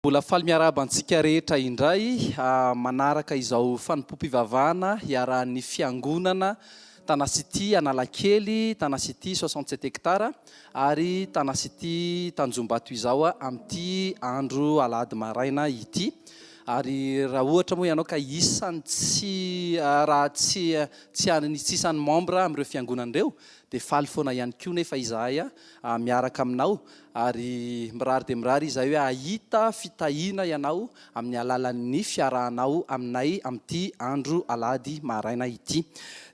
Mbola faly miarahaba antsika rehetra indray manaraka izao fanompoam-pivavahana iarahan'ny Fiangonana Tana City Analakely, Tana City 67 hectares ary Tana City Tanjombato izao amin'ity andro alahady maraina ity. Ary raha ohatra moa ianao ka isan'ny tsy raha tsy tsy tsy isan'ny membre amin'ireo fiangonana ireo dia faly foana ihany koa nefa izahay miaraka aminao ary mirary dia mirary izahay hoe hahita fitahiana ianao amin'ny alalan'ny fiarahanao aminay amin'ity andro alahady maraina ity.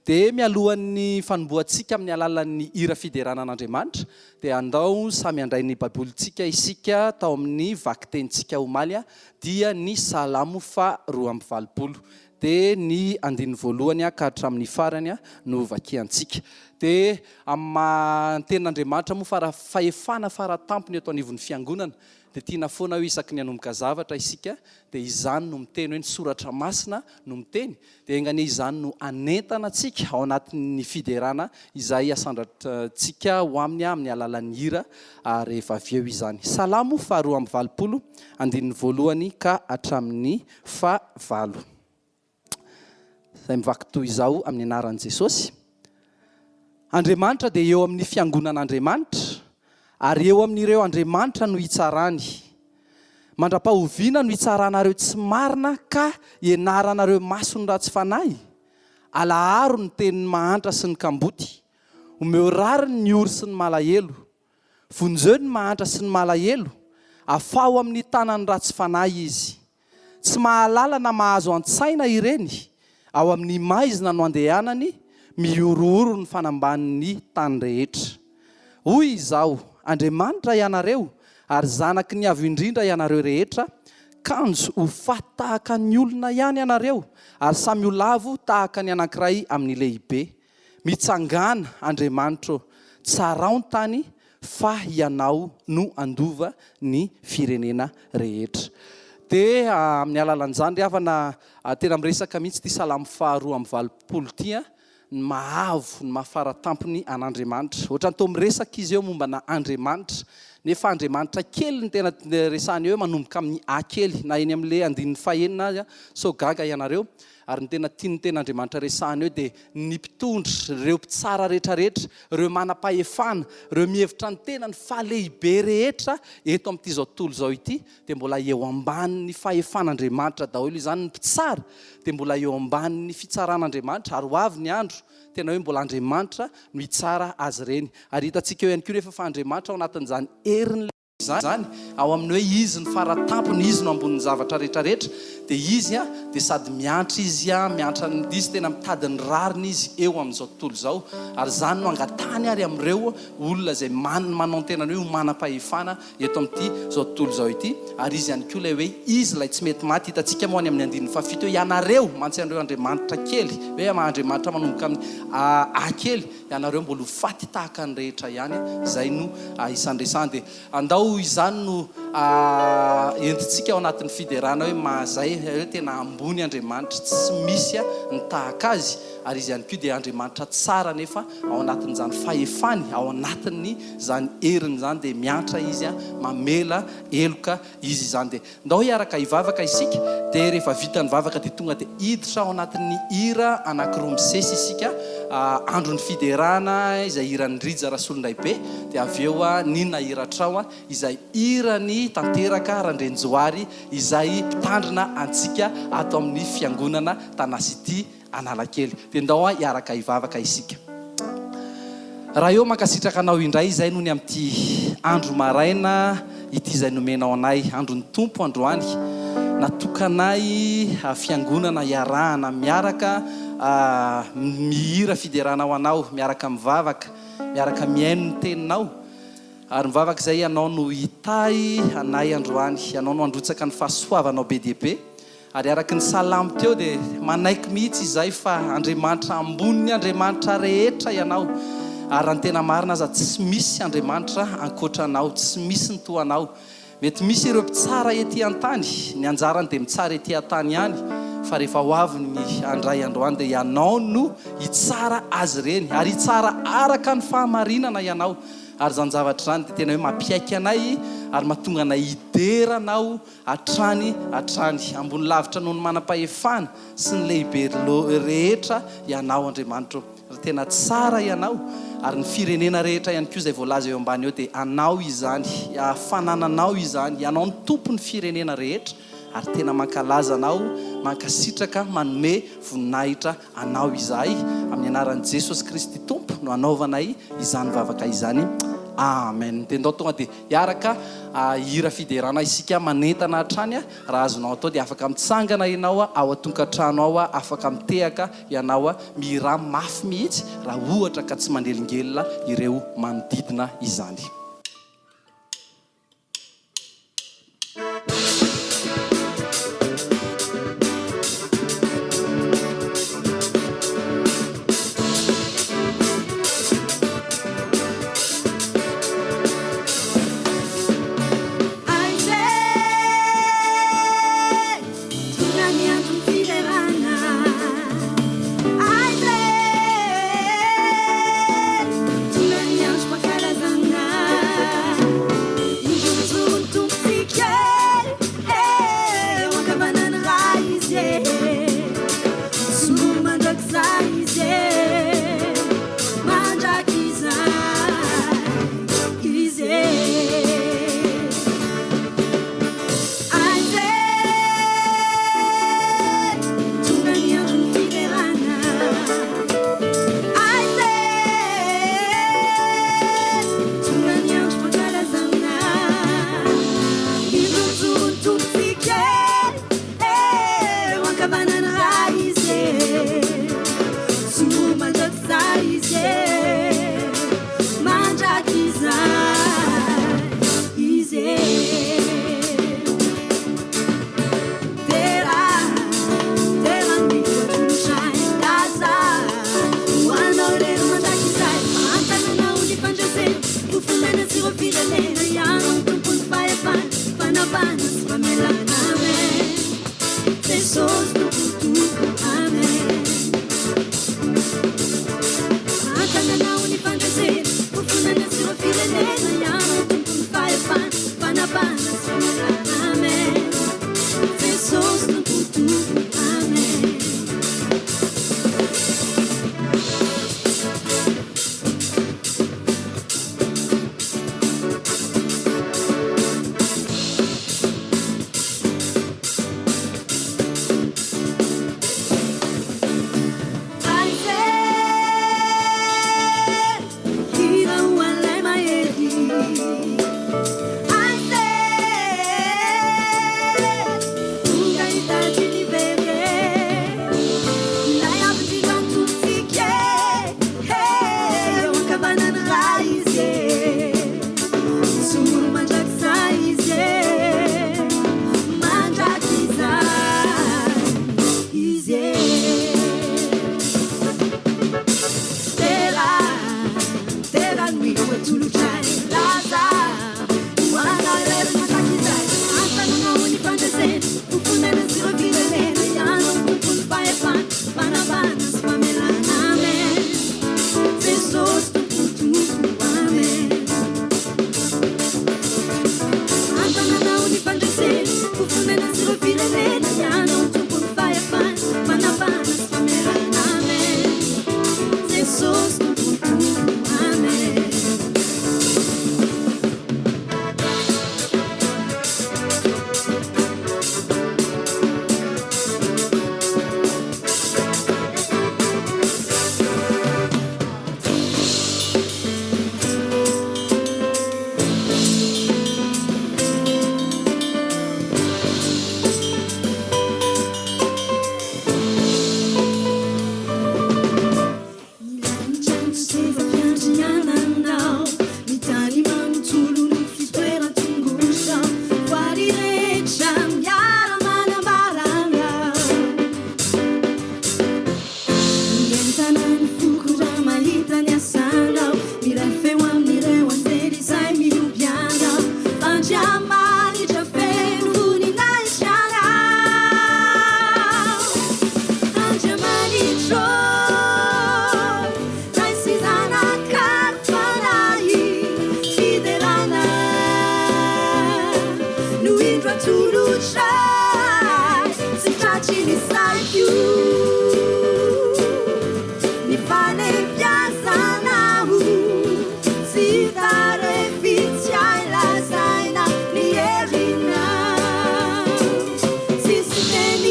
Dia mialohan'ny fanombohantsika amin'ny alalan'ny hira fiderana an'Andriamanitra dia andao samy handray ny Baibolintsika isika tao amin'ny vakitenintsika omaly dia ny Salamo faha 82. Dia ny andininy voalohany ka hatramin'ny farany no vakiantsika. Dia amin'ny maha Tenin'Andriamanitra moa fara fahefana fara tampony eto anivon'ny Fiangonana dia tiana foana hoe isaky ny hanomboka zavatra isika dia izany no miteny hoe ny Soratra Masina no miteny dia enga anie izany no hanentana antsika ao anatin'ny fiderana izay asandratsika ho aminy amin'ny alalan'ny hira rehefa avy eo izany. Salamo faha 82 andininy voalohany ka hatramin'ny fahavalo. Izay mivaky toy izao amin'ny anaran'i Jesosy, Andriamanitra dia eo amin'ny fiangonan'Andriamanitra, ary eo amin'ireo andriamanitra no hitsarany. Mandra-pahoviana no hitsaranareo tsy marina ka hianaranareo mason'ny ratsy fanahy? Alaharo ny tenin'ny mahantra sy ny kamboty. Omeo rariny ny ory sy ny malahelo. Vonjeo ny mahantra sy ny malahelo, afaho amin'ny tanan'ny ratsy fanahy izy. Tsy mahalala na mahazo an-tsaina ireny, ao amin'ny maizina no andehanany, mihorohoro ny fanambanin'ny tany rehetra. Hoy izaho, Andriamanitra ianareo, ary zanaky ny Avo Indrindra ianareo rehetra, kanjo ho faty tahaka ny olona ihany ianareo, ary samy ho lavo tahaka ny anankiray amin'ny lehibe. Mitsangàna, Andriamanitra ô, tsarao ny tany, fa Ianao no handova ny firenena rehetra. Dia amin'ny alalan'izany ry havana, tena miresaka mihitsy ity Salamo faha 82 ity, ny maha avo, ny maha fara tampony an'Andriamanitra. Ohatran'ny toa miresaka izy eo mombana Andriamanitra, nefa Andriamanitra kely no tena resahiny eo, manomboka amin'ny A kely, na eny amin'ilay andininy fahenina aza, sao gaga ianareo. Ary ny tena tian'ny tenin'Andriamanitra resahina eo dia ny mpitondra, ireo mpitsara rehetrarehetra, ireo manam-pahefana, ireo mihevitra ny tenany fa lehibe rehetra eto amin'ity izao tontolo izao ity dia mbola eo ambanin'ny fahefan'Andriamanitra daholo izany. Ny mpitsara dia mbola eo ambanin'ny fitsaran'Andriamanitra ary ho avy ny andro tena hoe mbola Andriamanitra no hitsara azy ireny. Ary hitantsika eo ihany koa nefa fa Andriamanitra ao anatin'izany herin'ny. Izany, ao amin'ny hoe Izy no fara tampony, Izy no ambonin'ny zavatra rehetra rehetra, dia Izy dia sady miantra Izy, miantra ny, Izy tena mitady ny rariny Izy eo amin'izao tontolo izao, ary izany no angatahany ary amin'ireo olona izay man, manao ny tenany hoe ho manam-pahefana eto amin'ity izao tontolo izao ity, ary Izy ihany koa ilay hoe Izy ilay tsy mety maty, hitantsika moa any amin'ny andininy fahafito hoe ianareo mantsy an'ireo andriamanitra kely, hoe andriamanitra manomboka amin'ny a kely, Ianareo mbola ho faty tahaka ny rehetra ihany, izay no isan'ny resahana. Dia andao izany no entintsika ao anatin'ny fiderana hoe mahazay hoe tena ambony Andriamanitra, tsy misy ny tahaka Azy, ary Izy ihany koa dia Andriamanitra tsara nefa ao anatin'izany fahefany, ao anatin'izany heriny izany dia miantra Izy, mamela heloka Izy izany. Dia Ndao hiaraka hivavaka isika, dia rehefa vita ny vavaka dia tonga dia hiditra ao anatin'ny hira anankiroa misesy isika, Andron'ny Fiderana izay hiran'i Rija Rasolondraibe, dia avy eo Ny Nahiratrao izay hiran'i Tanteraka Randrianjohary izay mpitandrina antsika ato amin'ny Fiangonana Tana City. Analakely. Dia ndao hiaraka hivavaka isika. Ray ô, mankasitraka Anao indray izay noho ny amin'ity andro maraina ity izay nomenao anay, andron'ny Tompo androany, natokanay fiangonana hiarahana miaraka mihira fiderana ho Anao, miaraka mivavaka, miaraka mihaino ny Teninao. Ary mivavaka izay Ianao no hitahy anay androany, Ianao no handrotsaka ny fahasoavanao be dia be. Ary araka ny salamo teo dia manaiky mihitsy izay fa Andriamanitra ambonin'ny andriamanitra rehetra Ianao, ary raha ny tena marina aza tsy misy Andriamanitra ankoatra Anao, tsy misy ny toa Anao. Mety misy ireo mpitsara ety an-tany, ny anjarany dia mitsara ety an-tany ihany, fa rehefa ho avy ny handray androany dia Ianao no hitsara azy ireny, ary hitsara araka ny fahamarinana Ianao. Ary izany zavatra izany dia tena hoe mampiaiky anay ary mahatonga anay hidera Anao hatrany hatrany. Ambony lavitra noho ny manam-pahefana sy ny lehibe rehetra Ianao, Andriamanitra ô. Ary tena tsara Ianao, ary ny firenena rehetra ihany koa izay voalaza eo ambany eo dia Anao izany, fanananao izany, Ianao no Tompon'ny firenena rehetra, ary tena mankalaza Anao, mankasitraka, manome voninahitra Anao izahay, amin'ny anaran'i Jesosy Kristy Tompo no anaovanay izany vavaka izany. Amen. Dia ndao tonga dia hiaraka hihira fiderana isika manentana hatrany. Raha azonao atao dia afaka mitsangana ianao ao an-tokantrano ao, afaka mitehaka ianao, mihirà mafy mihitsy raha ohatra ka tsy manelingelina ireo manodidina izany. atolotray tsy tratry ny saiko ny falebiazanao tsy hita refy tsy hay lazaina ny herinao tsisy teny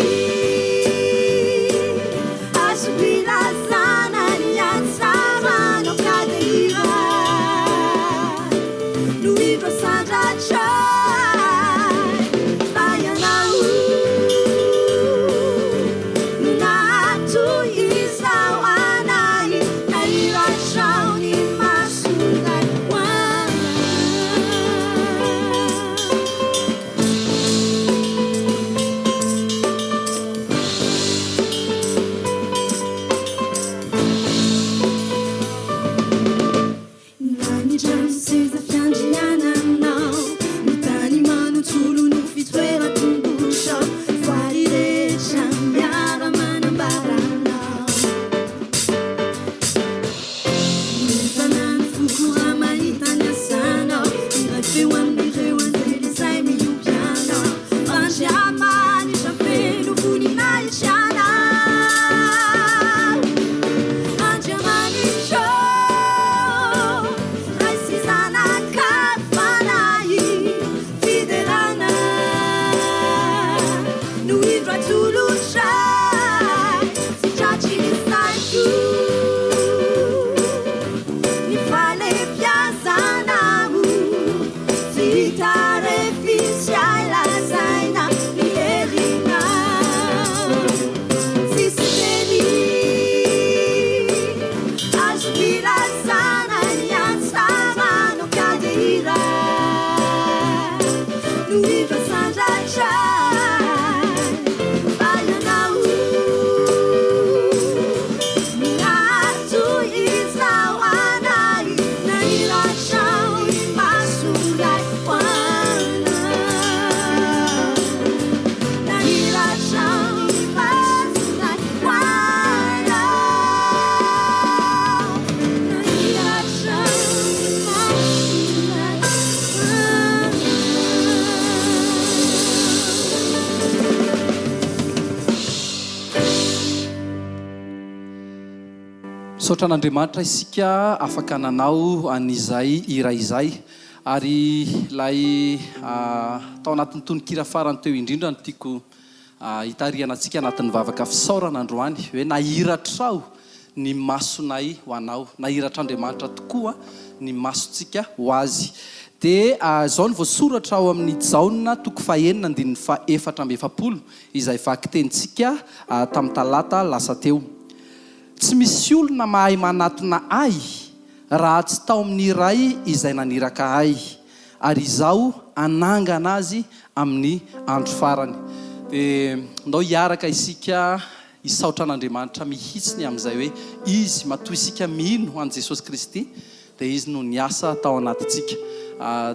azo ilazana ny hatsaranao ka dia hira no indro asandratray fa ianao no nahatoy izao anay nahiratrao ny masonay ho anay. Ny lanitra no seza fiandriananao, ny tany manontolo no fitoeran-tongotrao, voary rehetra miara-manambara anao. Mientana ny foko raha mahita ny asanao, miray feo amin'ireo anjely izay mihoby anao, fa Andriamanitra feno voninahitra anao. Andriamanitra ô, Ray sy Zanaka ary Fanahy, fiderana no indro atolotray, tsy tratry ny saiko ny falebiazanao, tsy hita refy tsy hay lazaina ny herinao. Tsisy teny azo ilazana ny hatsaranao ka dia hira no indro asandratray fa ianao no nahatoy izao anay nahiratrao ny masonay ho anay nahiratrao ny masonay ho anao nahiratrao ny masonay ho anao. Misaotra an'Andriamanitra isika afaka nanao an'izay hira izay. Ary ilay tao anatin'ny tononkira farany teo indrindra no tiako hitarihana antsika anatin'ny vavaka fisaorana androany, hoe nahiratrao ny masonay ho Anao. Nahiratr'Andriamanitra tokoa ny masontsika ho Azy. Dia izao no voasoratra ao amin'ny Jaona toko fahenina andininy faha-44 izay vakitenintsika tamin'ny talata lasa teo. Tsy misy olona mahay manatona Ahy raha tsy tao amin'ny Ray izay naniraka Ahy, ary Izaho hanangana azy amin'ny andro farany. Dia ndao hiaraka isika hisaotra an'Andriamanitra mihitsy ny amin'izay hoe Izy, matoa isika mino an'i Jesosy Kristy, dia Izy no niasa tao anatintsika.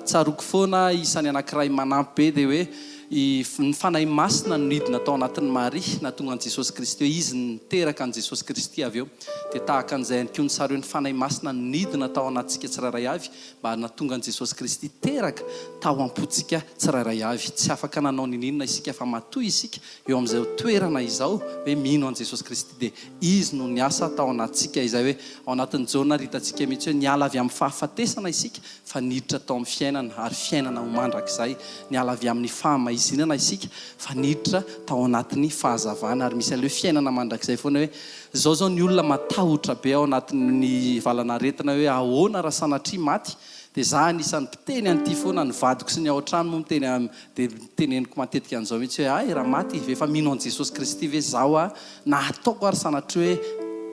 Tsaroako foana isan'ny anankiray manampy be dia hoe ny Fanahy Masina no nidina tao anatin'i Maria nahatonga an'i Jesosy Kristy hoe Izy niteraka an'i Jesosy Kristy avy eo. Dia tahaka an'izay ihany koa ny sary hoe ny Fanahy Masina no nidina tao anatintsika tsirairay avy mba nahatonga an'i Jesosy Kristy teraka tao am-pontsika tsirairay avy. Tsy afaka nanao niniana isika fa matoa isika eo amin'izao toerana izao hoe mino an'i Jesosy Kristy dia Izy no niasa tao anatintsika, izay hoe ao anatin'i Jaona ary hitantsika mihitsy hoe niala avy amin'ny fahafatesana isika fa niditra tao amin'ny fiainana ary fiainana ho mandrakizay. Niala avy amin'ny fahamaizinana isika fa niditra tao anatin'ny fahazavana ary misy an'ilay hoe fiainana mandrakizay foana hoe izao izao ny olona matahotra be ao anatin'ny valanaretina hoe ahoana raha sanatria maty dia za anisan'ny mpiteny an'ity foana, ny vadiko sy ny ao an-trano moa miteny Dia teneniko matetika an'izao mihitsy hoe hay raha maty ve efa mino an'i Jesosy Kristy ve zaho aho na ataoko ary sanatria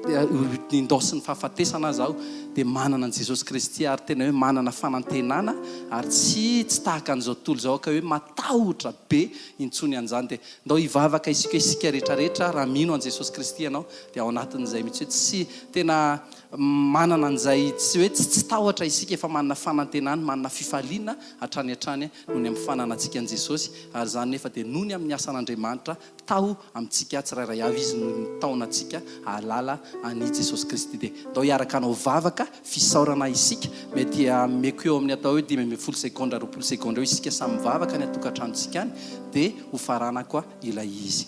hoe nindaosin'ny fahafatesana aza aho dia manana an'i Jesosy Kristy ary tena hoe manana fanantenana ary tsy tsy tahaka an'izao tontolo izao ka hoe matahotra be intsony an'izany dia ndao hivavaka isika isika rehetra rehetra raha mino an'i Jesosy Kristy ianao dia ao anatin'izay mihitsy hoe tsy tena manana an'izay tsy hoe tsy tsy tahotra isika efa manana fanantenana manana fifaliana hatrany hatrany noho ny amin'ny fananantsika an'i Jesosy, ary izany nefa dia noho ny amin'ny asan'Andriamanitra tao amintsika tsirairay avy, Izy no nitaona antsika hahalala an'i Jesosy Kristy. Dia ndao hiaraka hanao vavaka hivavaka fisaorana isika. Mety ameko eo amin'ny atao hoe 15 segondra, 20 segondra eo isika samy mivavaka any an-tokantranontsika any dia hofaranako ilay izy.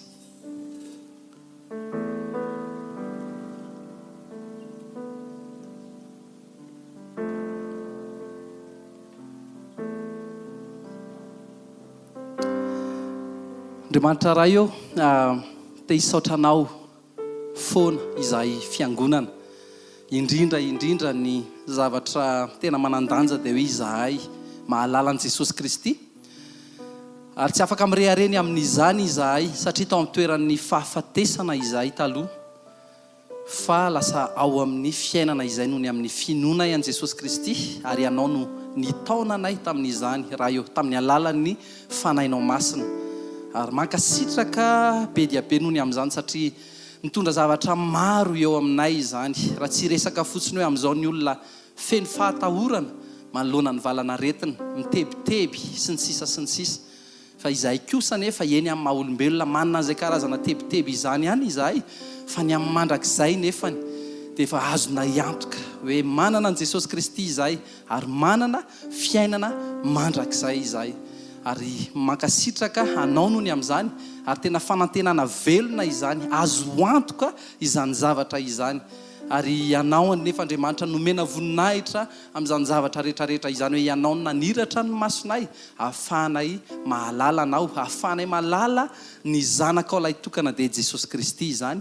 Andriamanitra Ray ô, te hisaotra Anao foana izahay fiangonana, indrindra indrindra ny zavatra tena manan-danja dia hoe izahay mahalala an'i Jesosy Kristy, ary tsy afaka mirehareha ny amin'izany izahay satria tao amin'ny toeran'ny fahafatesana izahay taloha. Fa lasa ao amin'ny fiainana izay noho ny amin'ny finoanay an'i Jesosy Kristy, ary Ianao no nitaona anay tamin'izany, Ray ô, tamin'ny alalan'ny Fanahinao Masina. Ary mankasitraka be dia be noho ny amin'izany, satria mitondra zavatra maro eo aminay izany. Raha tsy hiresaka fotsiny hoe amin'izao ny olona feno fahatahorana manoloana ny valan'aretina, mitebiteby, sy ny sisa sy ny sisa. Fa izahay kosa anefa, eny amin'ny maha olombelona manana an'izay karazana tebiteby izany ihany izahay, fa ny amin'ny mandrakizay nefany dia efa azonay antoka hoe manana an'i Jesosy Kristy izahay ary manana fiainana mandrakizay izahay. Ary mankasitraka Anao noho ny amin'izany, ary tena fanantenana velona izany, azo antoka izany zavatra izany. Ary Ianao anefa Andriamanitra nomena voninahitra amin'izany zavatra rehetrarehetra izany hoe Ianao no naniratra ny masonay ahafahanay mahalala Anao, ahafahanay mahalala ny Zanakao Lahitokana dia Jesosy Kristy izany.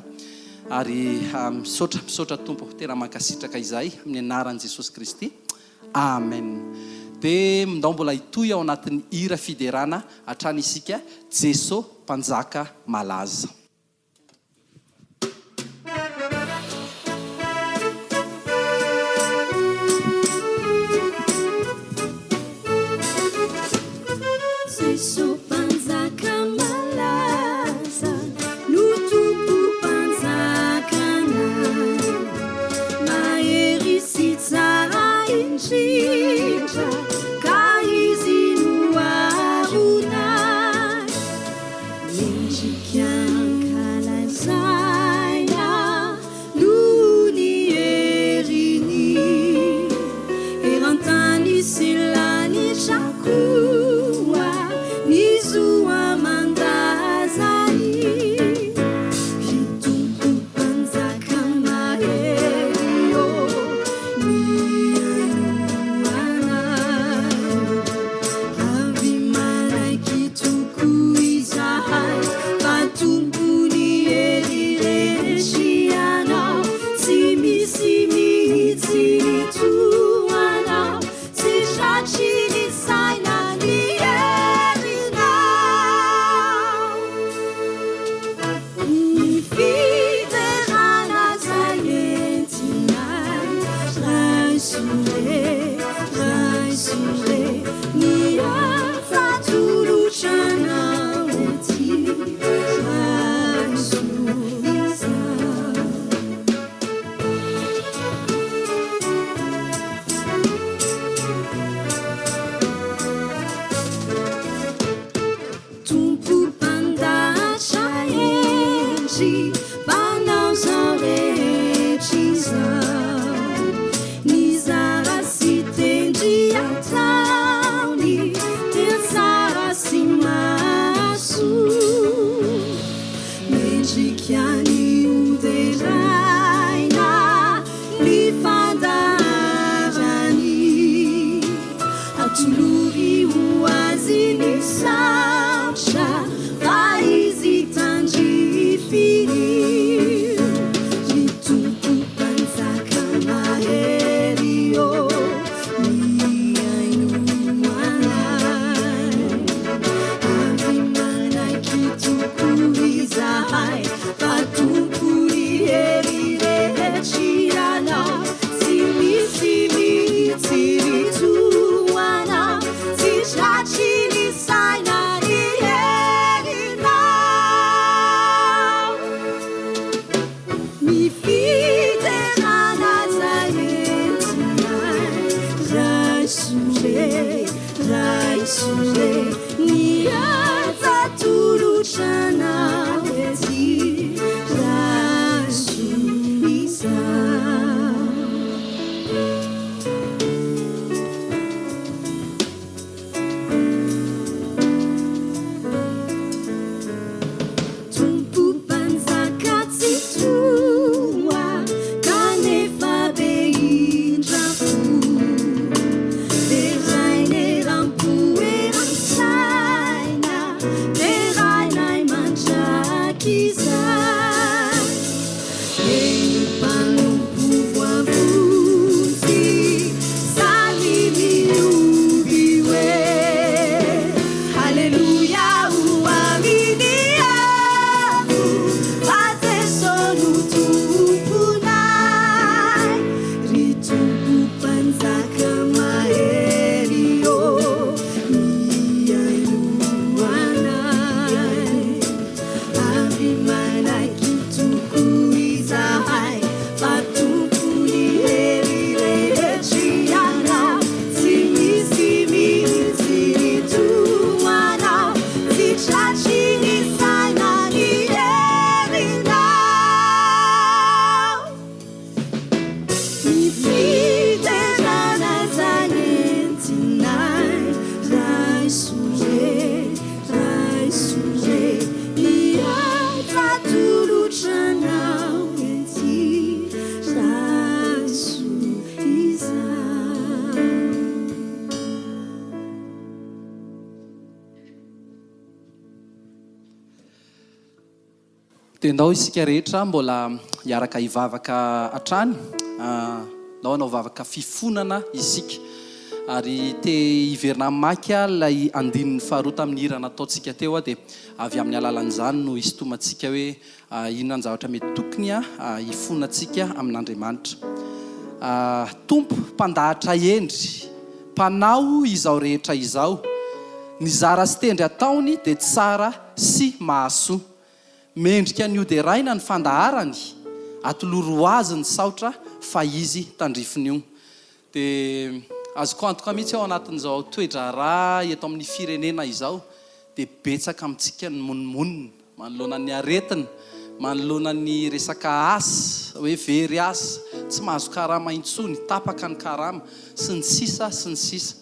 Ary misaotra, misaotra Tompo, tena mankasitraka izahay amin'ny anaran'i Jesosy Kristy. Amen. Dia ndao mbola hitohy ao anatin'ny hira fiderana hatrany isika, Jeso Mpanjaka malaza. Jeso Mpanjaka malaza no Tompo Mpanjakanay, mahery sy tsara indrindra ka Izy no aronay. Mendrika ankalazaina noho ny heriny eran-tany sy lanitra koa ny. Dia ndao isika rehetra mbola hiaraka hivavaka hatrany. Ndao hanao vavaka fifonana isika. Ary te hiverina hamaky ilay andininy faharoa tamin'ny hira nataontsika teo aho dia avy amin'ny alalan'izany no hisintomantsika hoe inona ny zavatra mety tokony hifonantsika amin'Andriamanitra. Tompo mpandahatra hendry, mpanao izao rehetra izao, ny zara sy tendry ataony dia tsara sy mahasoa. Mendrika ny hoderaina ny fandaharany, atolory ho azy ny saotra fa izy tandrifin'io. Dia azoko antoka mihitsy ao anatin'izao toe-draharaha eto amin'ny firenena izao dia betsaka amintsika ny monimonina manoloana ny aretina, manoloana ny resaka asa, hoe very asa, tsy mahazo karama intsony, tapaka ny karama, sy ny sisa sy ny sisa.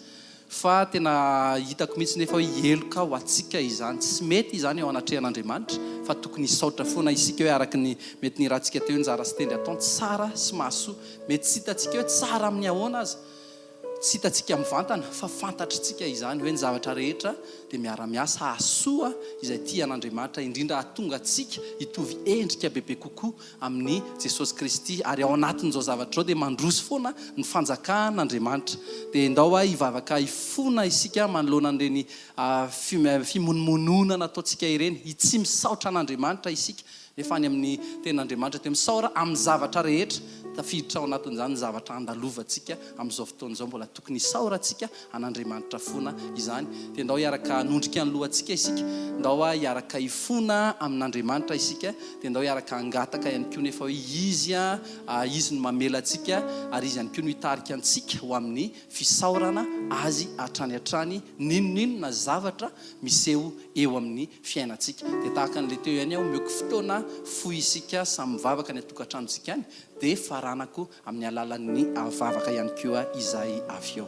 Fa tena hitako mihitsy nefa hoe heloka ho antsika izany. Tsy mety izany eo anatrehan'Andriamanitra fa tokony hisaotra foana isika hoe araka ny mety nirahantsika teo hoe ny zara sy tendry ataony tsara sy mahasoa. Mety tsy hitantsika hoe tsara amin'ny ahoana aza, tsy hitantsika mivantana fa fantatritsika izany hoe ny zavatra rehetra dia miara-miasa hahasoa izay tia an'Andriamanitra indrindra hahatonga antsika hitovy endrika bebe kokoa amin'i Jesosy Kristy, ary ao anatin'izao zavatra izao dia mandroso foana ny fanjakan'Andriamanitra. Dia ndao aho hivavaka hifona isika manoloana an'ireny fimonomononana ataontsika ireny, tsy misaotra an'Andriamanitra isika, nefa any amin'ny Tenin'Andriamanitra dia misaora amin'ny zavatra rehetra, tafiditra ao anatin'izany ny zavatra andalovantsika amin'izao fotoana izao, mbola tokony hisaorantsika an'Andriamanitra foana izany. Dia ndao hiaraka hanondrika ny lohantsika isika, ndao hiaraka hifona amin'Andriamanitra isika, dia ndao hiaraka hangataka ihany koa nefa hoe Izy, Izy no mamela antsika ary Izy ihany koa no hitarika antsika ho amin'ny fisaorana Azy hatrany hatrany n'inon'inona zavatra miseho eo amin'ny fiainantsika. Dia tahaka an'ilay teo ihany aho, omeko fotoana fohy isika samy mivavaka any an-tokantranontsika any, dia faranako amin'ny alalan'ny vavaka ihany koa izay avy eo.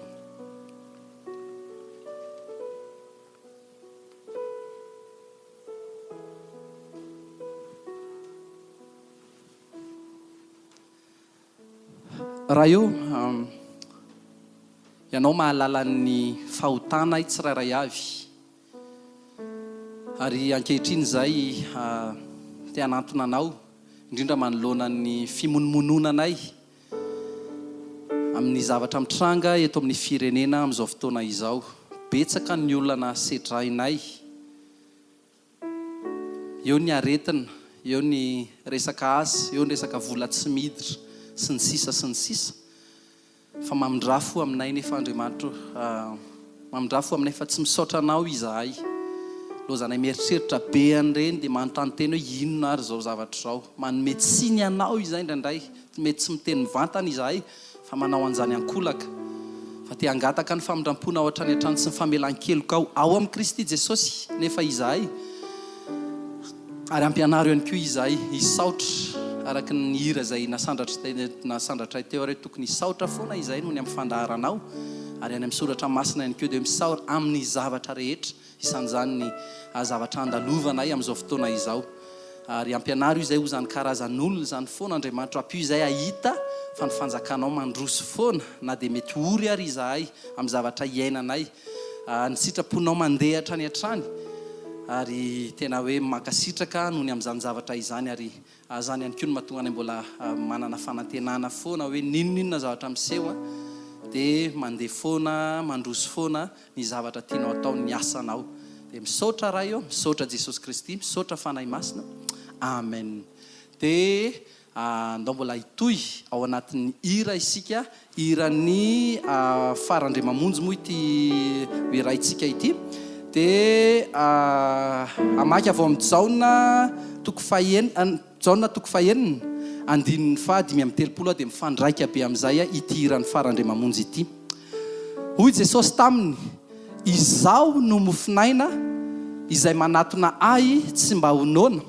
Ray ô, Ianao mahalala ny fahotanay tsirairay avy, ary ankehitriny izahay te hanantona Anao, indrindra manoloana ny fimonomononanay amin'ny zavatra mitranga eto amin'ny firenena amin'izao fotoana izao. Betsaka ny olana sedrainay. Eo ny aretina, eo ny resaka asa, eo ny resaka vola tsy miditra, sy ny sisa sy ny sisa. Fa mamindrà fo aminay nefa Andriamanitra o. Mamindrà fo aminay fa tsy misaotra Anao izahay. Lozanay mieritreritra be an'ireny dia manontany tena hoe inona ary izao zavatra izao. Manome tsiny Anao izahay indraindray. Mety tsy miteny mivantana izahay fa manao an'izany ankolaka. Fa te hangataka ny famindram-ponao hatrany hatrany sy ny famelan-kelokao ao amin'i Kristy Jesosy nefa izahay. Ary ampianaro ihany koa izahay hisaotra, araka ny hira izay nasandratray teo ary hoe tokony hisaotra foana izahay noho ny amin'ny fandaharanao, ary any amin'ny soratra masina ihany koa dia hoe misaora amin'ny zavatra rehetra, isan'izany ny zavatra andalovanay amin'izao fotoana izao. Ary ampianaro izahay ho izany karazan'olona izany foana Andriamanitro, ampio izahay hahita fa ny fanjakanao mandroso foana na dia mety ory ary izahay amin'ny zavatra iainanay. Ny sitraponao mandeha hatrany hatrany ary tena hoe mankasitraka noho ny amin'izany zavatra izany ary izany ihany koa no mahatonga anay mbola manana fanantenana foana hoe n'inon'inona zavatra miseho dia mandeha foana mandroso foana ny zavatra tianao atao ny asanao dia misaotra Ray ô, misaotra Jesosy Kristy, misaotra Fanahy Masina. Amen. Dia Andao mbola hitohy ao anatin'ny hira isika, hiran'ny Fara Andriamamonjy moa ity hiraintsika ity. Dia hamaky avy ao amin'ny Jaona toko fahenina, Jaona toko fahenina, andininy faha 35 aho dia mifandraika be amin'izay ity hiran'ny Fara Andriamamonjy ity. Hoy Jesosy taminy, Izaho no mofon'aina, izay manatona Ahy tsy mba ho noana,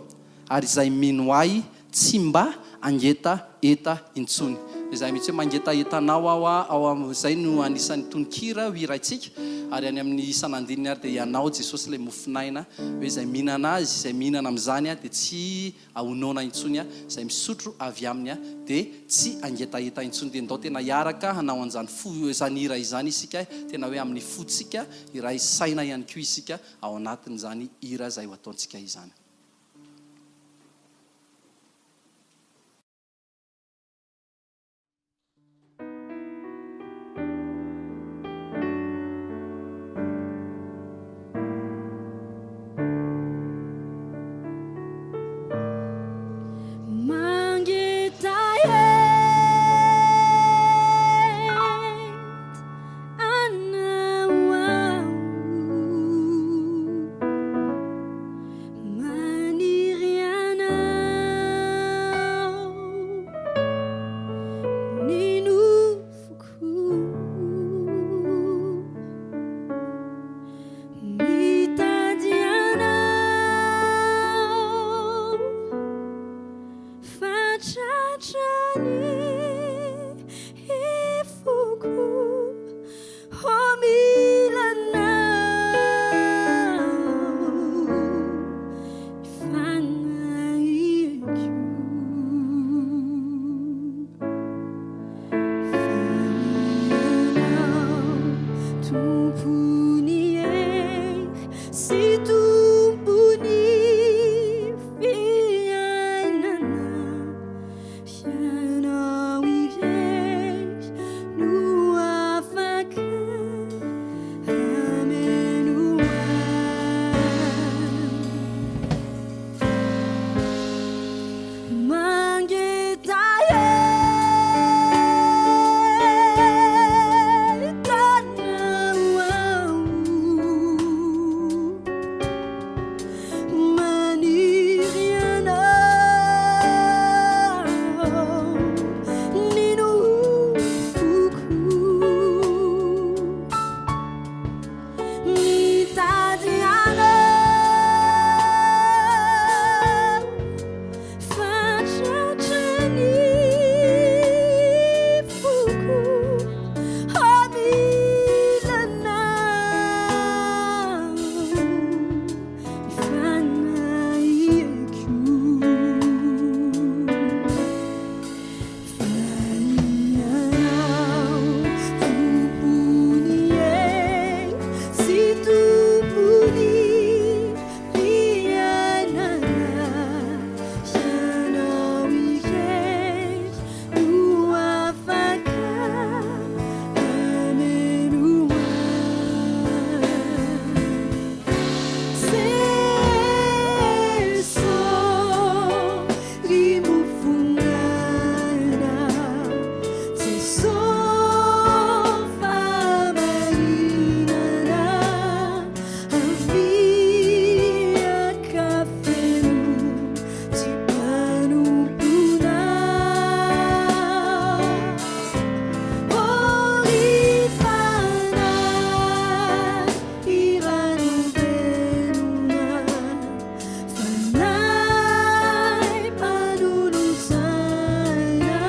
ary izay mino Ahy tsy mba hangetaheta intsony. Izay mihitsy hoe mangetaheta anao aho ao am, izay no anisan'ny tononkira ho hiraintsika, ary any amin'ny isan'andininy ary dia Ianao Jesosy ilay mofon'aina, hoe izay mihinana Azy, izay mihinana amin'izany dia tsy ho noana intsony, izay misotro avy Aminy dia tsy hangetaheta intsony. Dia ndao tena hiaraka hanao an'izany fo, izany hira izany isika, tena hoe amin'ny fontsika, hiray saina ihany koa isika ao anatin'izany hira izay ho ataontsika izany. ny foko Oh mila anao ny fanahiko Fa ianao Tompon'ny hery sy Tompon'ny fiainana Ianao irery no afaka hameno ahy. Mangetaheta anao aho. Maniry anao ny nofoko. Mitady anao fatratra ny foko. Oh mila anao ny fanahiko. Fa ianao Tompon'ny hery sy Tompon'ny fiainana. Ianao irery no afaka hameno ahy. Jeso ry mofon'aina, Jeso fahamarinana, avia ka feno ty mpanomponao. Oh ry Fanahy ranovelona, Fanahy mpanolotsaina,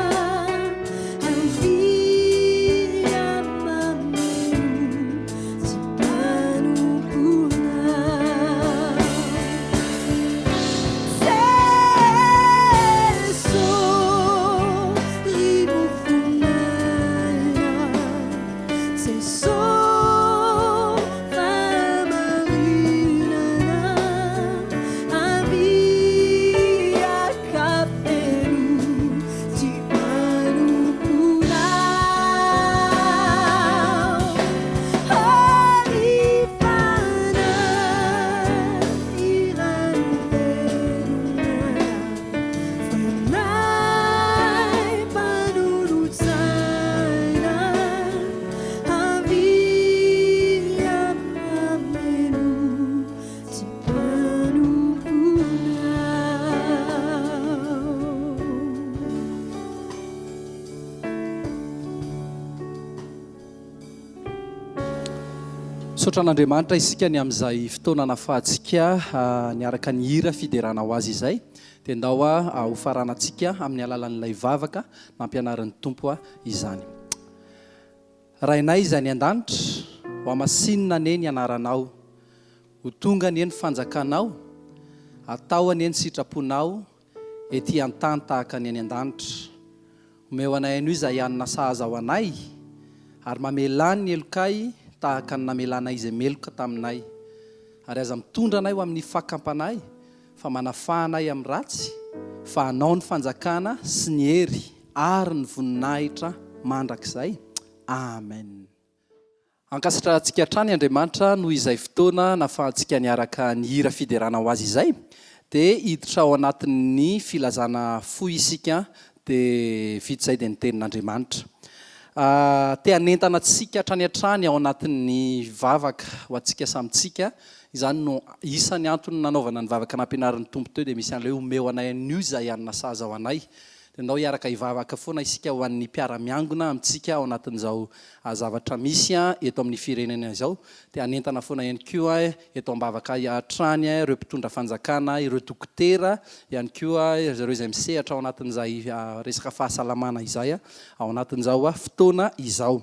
avia mameno ty mpanomponao. Jeso ry mofon'aina, Jeso fahamarinana, avia ka feno ty mpanomponao. Oh ry Fanahy ranovelona, Fanahy mpanolotsaina, avia mameno ty mpanomponao. Misaotra an'Andriamanitra isika ny amin'izay fotoana nafahantsika niaraka nihira fiderana ho Azy izay. Dia ndao hofaranantsika amin'ny alalan'ilay vavaka nampianarin'ny Tompo izany. Rainay izay any an-danitra, hohamasinina anie ny anaranao. Ho tonga anie ny fanjakanao, atao anie ny sitraponao ety an-tany tahaka ny any an-danitra. Omeo anay anio izay hanina sahaza ho anay, ary mamelà ny helokay tahaka ny namelanay izay meloka taminay. Ary aza mitondra anay ho amin'ny fakam-panahy, fa manafaha anay amin'ny ratsy, fa Anao ny fanjakana sy ny hery ary ny voninahitra mandrakizay. Amen. Ankasitrahantsika hatrany Andriamanitra noho izay fotoana nafahantsika niaraka nihira fiderana ho Azy izay. Dia hiditra ao anatin'ny filazana fohy isika dia vita izay dia ny tenin'Andriamanitra. Te hanentana antsika hatrany hatrany ao anatin'ny vavaka ho antsika samy tsika. Izany no isan'ny antony nanaovana ny vavaka nampianarin'ny Tompo teo dia misy an'ilay hoe omeo anay anio izay hanina sahaza ho anay. Dia ndao hiaraka hivavaka foana isika ho an'ny mpiara-miangona amintsika ao anatin'izao zavatra misy eto amin'ny firenena izao. Dia hanentana foana ihany koa eto am-bavaka hatrany ireo mpitondra fanjakana, ireo dokotera ihany koa, ireo izay misehatra ao anatin'izay resaka fahasalamana izay ao anatin'izao fotoana izao.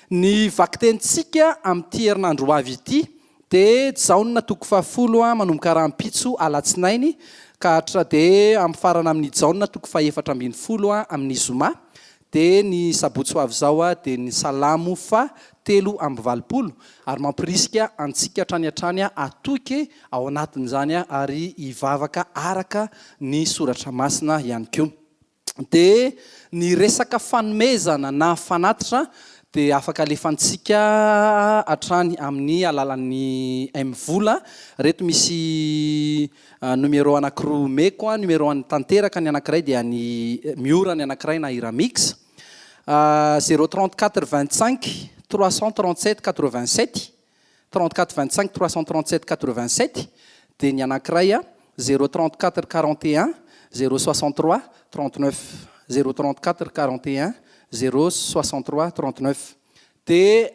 Ny vakitenintsika amin'ity herinandro ho avy ity dia Jaona toko fahafolo manomboka rahampitso alatsinainy ka hatra dia mifarana amin'ny Jaona toko fahefatra ambinifolo amin'ny zoma dia ny sabotsy ho avy izao dia ny Salamo faha 83 ary mampirisika antsika hatrany hatrany hatoky ao anatin'izany ary hivavaka araka ny soratra masina ihany koa. Dia ny resaka fanomezana na fanatitra dia afaka alefantsika hatrany amin'ny alalan'ny MVola. Ireto misy numéro anankiroa omeko, numéro an'ny Tanteraka ny anankiray dia an'i Miora ny anankiray na i Ramix. 0 34 25 337 87, 34 25 337 87, dia ny anankiray 0 34 41 0 63 39, 0 34 41 0 63 39. Dia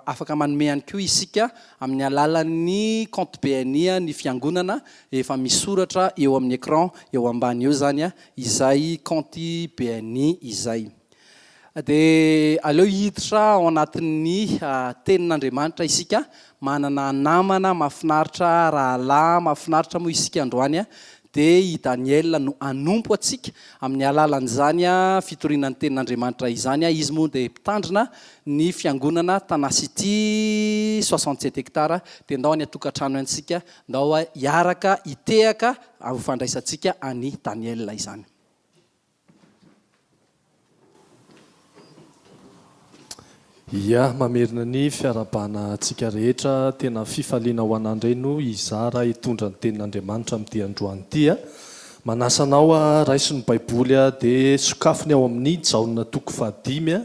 afaka manome ihany koa isika amin'ny alalan'ny compte BNI ny fiangonana efa misoratra eo amin'ny écran eo ambany eo izany izay compte BNI izay. Dia aleo hiditra ao anatin'ny tenin'Andriamanitra isika, manana namana mahafinaritra, rahalahy mahafinaritra moa isika androany, dia i Daniel no hanompo antsika amin'ny alalan'izany fitoriana ny tenin'Andriamanitra izany, izy moa dia mpitandrina ny fiangonana Tana City 67 hectares, dia ndao any an-tokantrano any isika, ndao hiaraka hitehaka ho fandraisantsika an'i Daniel izany. Ia, mamerina ny fiarahabana antsika rehetra, tena fifaliana ho anah indray no hizara hitondra ny tenin'Andriamanitra amin'ity androany ity a. Manasa anao a, raiso ny baiboly a, dia sokafy ny ao amin'ny Jaona toko fahadimy a,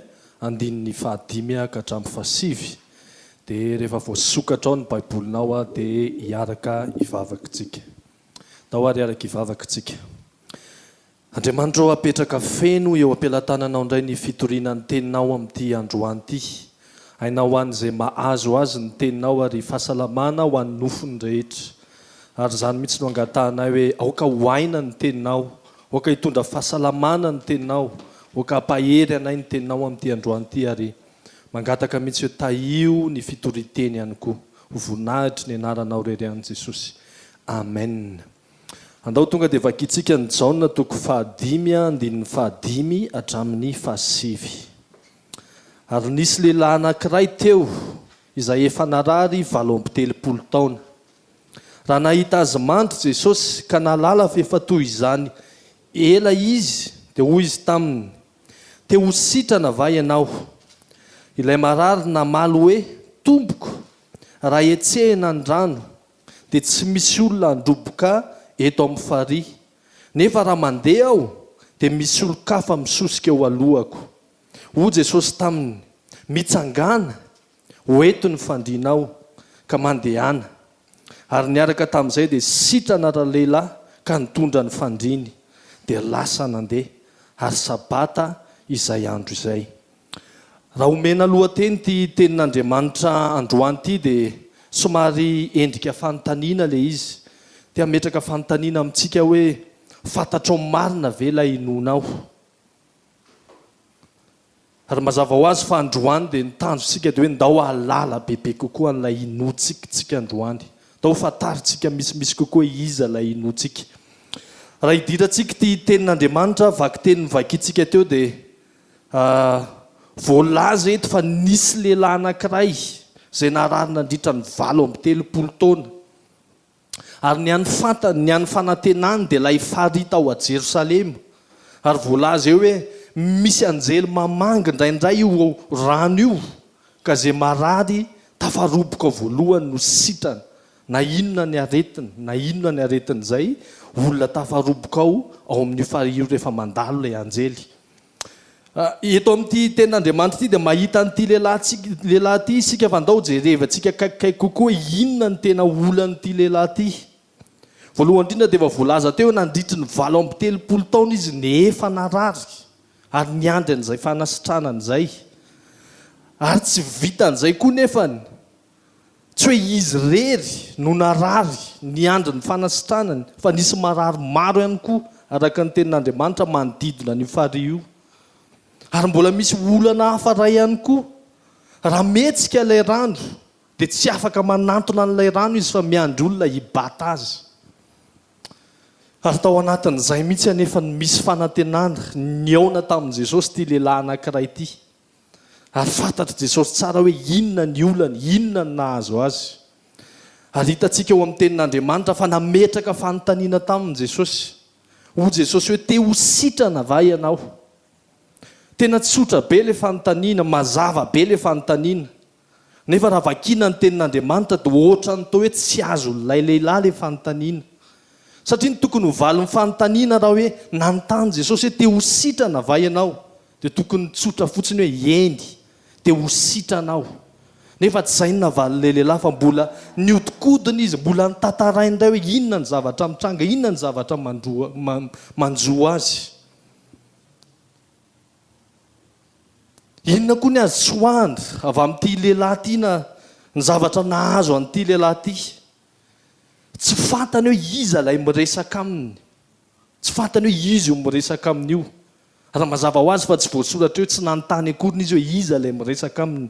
andininy fahadimy a ka hatramin'ny fahasivy. Dia rehefa voasokatra ao ny baibolinao a, dia hiaraka hivavaka tsika. Ndao ary hiaraka hivavaka tsika. Andriamanitra ô apetraka feno eo am-pelatananao indray ny fitoriana ny teninao amin'ity androany ity. Aina ho an'izay mahazo azy ny teninao ary fahasalamana ho an'ny nofony rehetra. Ary izany mihitsy no angatahanay hoe aoka ho aina ny teninao, aoka hitondra fahasalamana ny teninao, aoka hampahery anay ny teninao amin'ity androany ity ary mangataka mihitsy hoe tahio ny fitorian-teny ihany koa. Ho voninahitry ny anaranao irery ihany Jesosy. Amen. Andao tonga dia vakintsika ny Jaona toko fahadimy andininy fahadimy hatramin'ny fahasivy. Ary nisy lehilahy anankiray teo izay efa narary 38 taona. Raha nahita azy mandry Jesosy ka nahalala fa efa toy izany ela izy, dia hoy Izy taminy, Te ho sitrana va ianao? Ilay marary namaly hoe, Tompoko, raha hetsehina ny rano, dia tsy misy olona handroboka eto amin'ny farihy, nefa raha mandeha aho, dia misy olon-kafa misosika eo alohako. Hoy Jesosy taminy, Mitsangàna, hoento ny fandrianao, ka mandehana. Ary niaraka tamin'izay dia sitrana ralehilahy ka nitondra ny fandriany, dia lasa nandeha, ary Sabata izay andro izay. Raha omena lohateny ity tenin'Andriamanitra androany ity dia somary endrika fanontaniana ilay izy. Te hametraka fanontaniana amintsika hoe fantatrao marina ve ilay inoanao? Ary mazava ho azy fa androany dia ny tanjontsika dia hoe ndao hahalala bebe kokoa an'ilay inoantsika tsika androany. Ndao ho fantarintsika misimisy kokoa hoe iza ilay inoantsika. Raha hidirantsika ity tenin'Andriamanitra vakiteny novakintsika teo dia Voalaza eto fa nisy lehilahy anankiray izay narary nandritra ny 38 taona. Ary ny hany fantany, ny hany fanantenany dia ilay farihy tao a Jerosalema. Ary voalaza eo hoe misy anjely mamangy indraindray io rano io, ka izay marary tafaroboka voalohany no sitrana. Na inona ny aretiny, na inona ny aretin'izay olona tafaroboka ao, ao amin'io farihy io rehefa mandalo ilay anjely. Eto amin'ity tenin'Andriamanitra ity dia mahita an'ity lehilahy lehilahy ity isika fa ndao jerevantsika akaikikaiky kokoa inona no tena olan'ity lehilahy ity. Voalohany indrindra dia efa voalaza teo hoe nandritry ny 38 taona izy no efa narary ary niandry an'izay fanasitranana izay. Ary tsy vitan'izay koa nefany, tsy hoe izy irery no narary niandry ny fanasitranany fa nisy marary maro ihany koa araka ny tenin'Andriamanitra manodidina an'io farihy io. Ary mbola misy olana hafa iray ihany koa, raha mihetsika ilay rano dia tsy afaka manantona an'ilay rano izy fa miandry olona hibata azy. Ary tao anatin'izay mihitsy anefa no misy fanantenana, nihaona tamin'i Jesosy ity lehilahy anankiray ity. Ary fantatr'i Jesosy tsara hoe inona ny olany, inona no nahazo azy. Ary hitantsika ao amin'ny Tenin'Andriamanitra fa nametraka fanontaniana taminy Jesosy. Hoy Jesosy hoe, Te ho sitrana va ianao? Tena tsotra be ilay fanontaniana, mazava be ilay fanontaniana. Nefa raha vakiana ny Tenin'Andriamanitra dia ohatran'ny toa hoe tsy azon'ilay lehilahy ilay fanontaniana. Satria ny tokony ho valin'ny fanontaniana raha hoe nanontany Jesosy hoe te ho sitrana va ianao? Dia tokony tsotra fotsiny hoe eny, te ho sitrana aho. Nefa tsy izay no navalin'ilay lehilahy fa mbola nihodinkodina izy, mbola notantarainy indray hoe inona ny zavatra mitranga, inona ny zavatra manjo azy. Inona koa ny azo tsoahana avy amin'ity lehilahy ity na ny zavatra nahazo an'ity lehilahy ity? Tsy fantany hoe iza ilay miresaka aminy. Tsy fantany hoe iza io miresaka aminy io. Raha mazava ho azy fa tsy voasoratra eo, tsy nanontany akoriny izy hoe iza ilay miresaka aminy.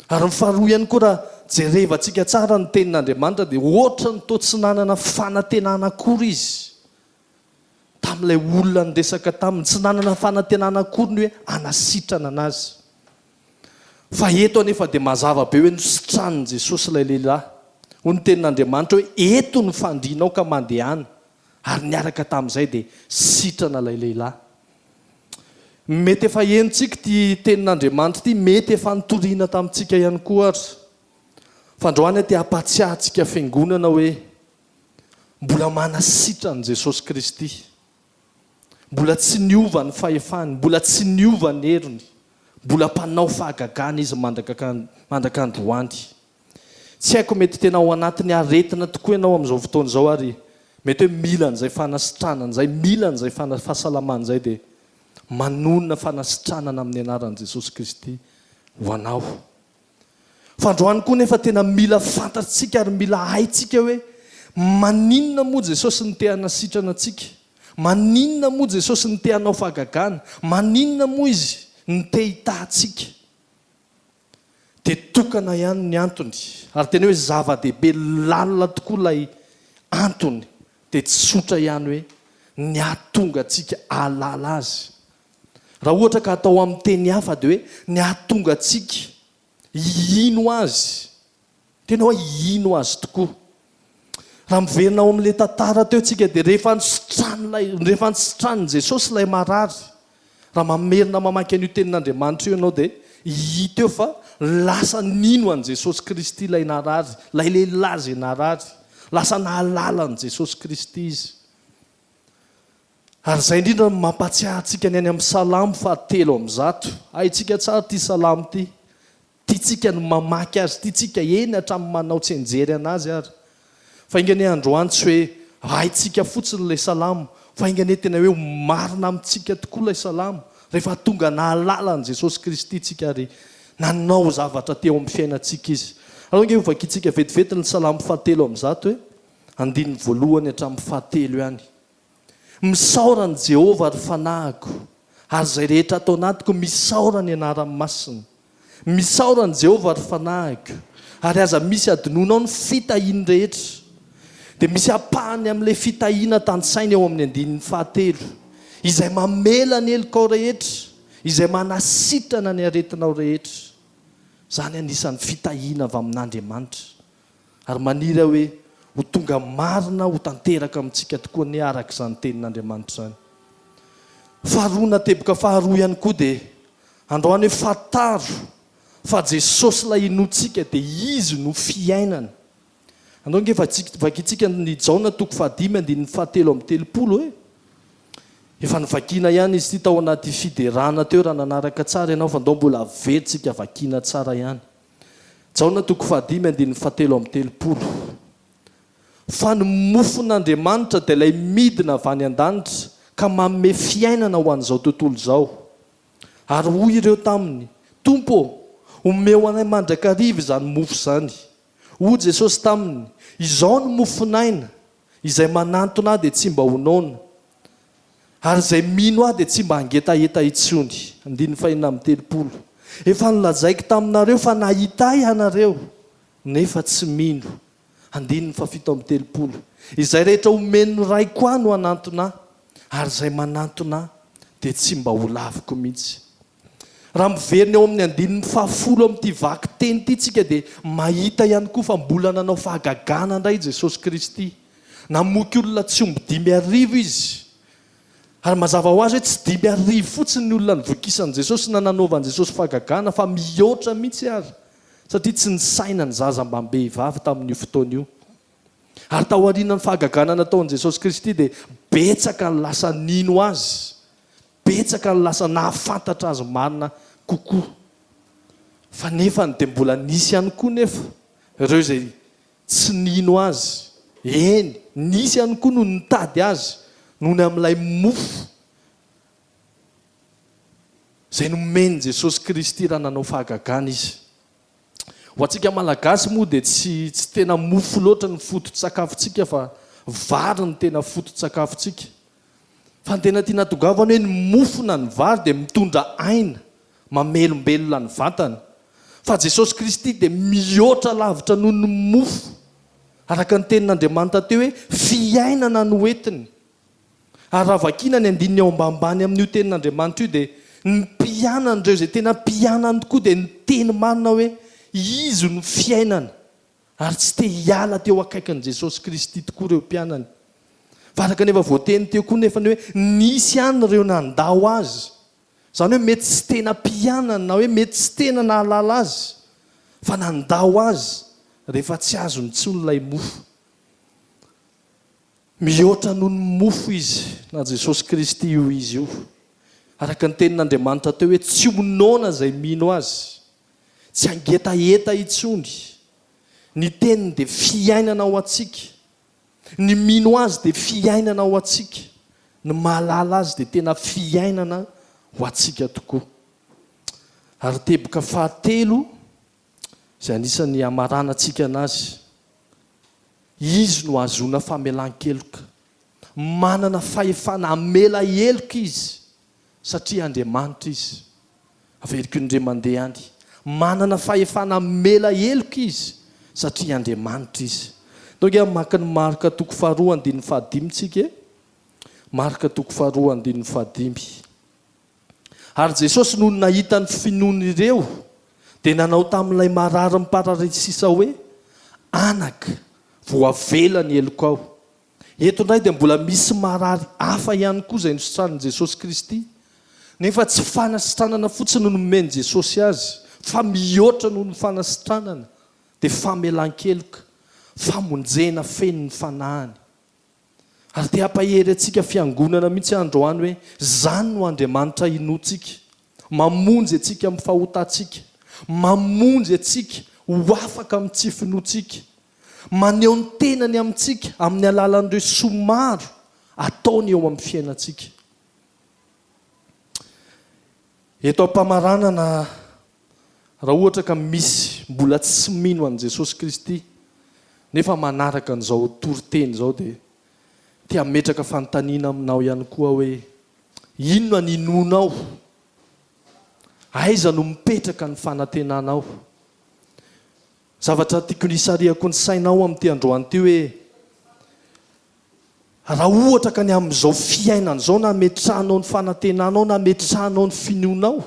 Ary ny faharoa ihany koa raha jerevantsika tsara ny tenin'Andriamanitra dia ohatran'ny toa tsy nanana fanantenana akory izy. tamin'ilay olona niresaka taminy, tsy nanana fanantenana akory ny hoe hanasitrana anazy. Fa eto anefa dia mazava be hoe nositranin'i Jesosy ilay lehilahy. Hoy ny tenin'Andriamanitra hoe, Eto ny fandrianao ka mandehana. Ary niaraka tamin'izay dia sitrana ilay lehilahy. Mety efa henontsika ity tenin'Andriamanitra ity, mety efa nitoriana tamintsika ihany koa ary. Fa androany aho te hampahatsiahy antsika fiangonana hoe, Mbola manasitrana Jesosy Kristy. Mbola tsy niova ny fahefany, mbola tsy niova ny heriny, mbola mpanao fahagagana Izy mandraka androany. Tsy haiko mety tena ao anatin'ny aretina tokoa ianao amin'izao fotoana izao ary mety hoe mila an'izay fanasitranana izay, mila an'izay fahasalamana izay dia manonona fanasitranana amin'ny anaran'i Jesosy Kristy ho anao. Fa androany koa nefa tena mila fantatsika ary mila haintsika hoe maninona moa Jesosy no te hanasitrana antsika? Maninona moa Jesosy no te hanao fahagagana? Maninona moa Izy no te hitaha antsika? Dia tokana ihany ny antony, ary tena hoe zava-dehibe lalina tokoa ilay antony, dia tsotra ihany hoe ny hahatonga antsika hahalala Azy. Raha ohatra ka atao amin'ny teny hafa dia hoe ny hahatonga antsika hino Azy. Tena hoe hino Azy tokoa. Raha miverina ao amin'ilay tantara teo tsika dia rehefa nositran'ilay, rehefa nositranin'i Jesosy ilay marary, raha mamerina mamaky an'io tenin'Andriamanitra io ianao dia hita eo fa lasa nino an'i Jesosy Kristy ilay narary, ilay lehilahy izay narary. Lasa nahalala an'i Jesosy Kristy izy. Ary izay indrindra no mampahatsiahy antsika ny any amin'ny Salamo faha-103. Haintsika tsara ity Salamo ity. Tiantsika ny mamaky azy, tiantsika, eny hatramin'ny manao tsianjery an'azy ary. Fa enga anie androany tsy hoe haintsika fotsiny ilay Salamo, fa enga anie tena hoe ho marina amintsika tokoa ilay Salamo, rehefa tonga nahalala an'i Jesosy Kristy isika ary nanao zavatra teo amin'ny fiainantsika Izy. Alao ange hovakintsika vetivety ny Salamo faha-103 e, andininy voalohany hatramin'ny fahatelo ihany. Misaora an'i Jehovah, ry fanahiko, ary izay rehetra ato anatiko, misaora ny anarany masina. Misaora an'i Jehovah, ry fanahiko, ary aza misy hadinoinao ny fitahiany rehetra. Dia misy ampahany amin'ilay fitahiana tantsaina eo amin'ny andininy fahatelo, izay mamela ny helokao rehetra, izay manasitrana ny aretinao rehetra. Izany anisan'ny fitahiana avy amin'Andriamanitra. Ary maniry aho hoe ho tonga marina ho tanteraka amintsika tokoa anie araka izany tenin'Andriamanitra izany. Faharoa na teboka faharoa ihany koa dia androany hoe fantaro fa Jesosy ilay inoantsika dia Izy no fiainana. Andao ange vakintsika ny Jaona toko fahadimy andininy fahatelo amby telopolo e. Efa novakiana ihany izy ity tao anaty fiderana teo raha nanaraka tsara ianao fa ndao mbola averintsika vakiana tsara ihany. Jaona toko fahadimy andininy fahatelo amby telopolo. Fa ny mofon'Andriamanitra dia ilay midina avy any an-danitra ka manome fiainana ho an'izao tontolo izao. Ary hoy ireo taminy, Tompo ô, omeo anay mandrakariva izany mofo izany. Hoy Jesosy taminy, Izao no mofon'aina, izay manantona Ahy dia tsy mba ho noana, ary izay mino Ahy dia tsy mba hangetaheta intsony. Andininy fahenina amby telopolo. Efa nolazaiko taminareo fa nahita Ahy ianareo, nefa tsy mino. Andininy fahafito amby telopolo. Izay rehetra omen'ny Raiko Ahy no hanantona Ahy, ary izay manantona Ahy dia tsy mba holaviko mihitsy. Raha miverina eo amin'ny andininy fahafolo amin'ity vakiteny ity isika dia mahita ihany koa fa mbola nanao fahagagana indray i Jesosy Kristy. Namoky olona tsy omby 5000 Izy. Ary mazava ho azy hoe tsy 5000 fotsiny ny olona nivokisan'i Jesosy na nanaovan'i Jesosy fahagagana fa mihoatra mihitsy aza satria tsy nisaina ny zaza mbam-behivavy tamin'io fotoana io. Ary taorian'ny fahagagana nataon'i Jesosy Kristy dia betsaka ny lasa nino Azy, betsaka ny lasa nahafantatra Azy marina kokoa. Fa nefany dia mbola nisy ihany koa nefa ireo izay tsy nino Azy. Eny, nisy ihany koa no nitady Azy noho ny amin'ilay mofo izay nomen'i Jesosy Kristy raha nanao fahagagana Izy. Ho antsika Malagasy moa dia tsy tsy tena mofo loatra ny foto-tsakafontsika fa vary no tena foto-tsakafontsika. Fa ny tena tiana hatongavana hoe ny mofo na ny vary dia mitondra aina, mamelombelona ny vatana. Fa Jesosy Kristy dia mihoatra lavitra noho ny mofo. Araka ny tenin'Andriamanitra teo hoe fiainana no entiny. Ary raha vakiana ny andininy ao ambanimbany amin'io tenin'Andriamanitra io dia ny mpianany, ireo izay tena mpianany tokoa dia niteny marina hoe Izy no fiainana ary tsy te hiala teo akaikin'i Jesosy Kristy tokoa ireo mpianany. Fa araka ny efa voateny teo koa nefa ny hoe nisy ihany ireo nandao Azy. Izany hoe mety tsy tena mpianany na hoe mety tsy tena nahalala Azy fa nandao Azy rehefa tsy azony intsony ilay mofo. Mihoatra noho ny mofo Izy, na Jesosy Kristy io Izy io. Araka ny tenin'Andriamanitra teo hoe tsy ho noana izay mino Azy, tsy hangetaheta intsony. Ny teniny dia fiainana ho antsika. Ny mino Azy dia fiainana ho antsika. Ny mahalala Azy dia tena fiainana ho antsika tokoa. Ary teboka fahatelo izay anisan'ny hamaranantsika anazy, Izy no ahazoana famelan-keloka. Manana fahefana hamela heloka Izy, satria Andriamanitra Izy. Averiko indray mandeha any. Manana fahefana hamela heloka Izy, satria Andriamanitra Izy. Ndao ange hamaky ny Marka toko faharoa andininy fahadimy tsika e. Marka toko faharoa andininy fahadimy. Ary Jesosy nony nahita ny finoan'ireo, dia nanao tamin'ilay marary mipararesisa hoe, Anaka, voavela ny helokao. Eto indray dia mbola misy marary hafa ihany koa izay nositranin'i Jesosy Kristy. Nefa tsy fanasitranana fotsiny no nomen'i Jesosy azy, fa mihoatra noho ny fanasitranana, dia famelan-keloka, famonjena feno ny fanahiny. Ary te hampahery antsika fiangonana mihitsy aho androany hoe izany no Andriamanitra inoantsika, mamonjy antsika amin'ny fahotantsika, mamonjy antsika ho afaka amin'ny tsy finoantsika, maneho ny tenany amintsika amin'ny alalan'ireo soa maro ataony eo amin'ny fiainantsika. Eto am-pamaranana, raha ohatra ka misy mbola tsy mino an'i Jesosy Kristy nefa manaraka an'izao toriteny izao dia te hametraka fanontaniana aminao ihany koa aho hoe, inona ny inoanao? Aiza no mipetraka ny fanantenanao? Zavatra tiako hisarihako ny sainao amin'ity androany ity hoe, Raha ohatra ka ny amin'izao fiainana izao no ametrahanao ny fanantenanao na ametrahanao ny finoanao,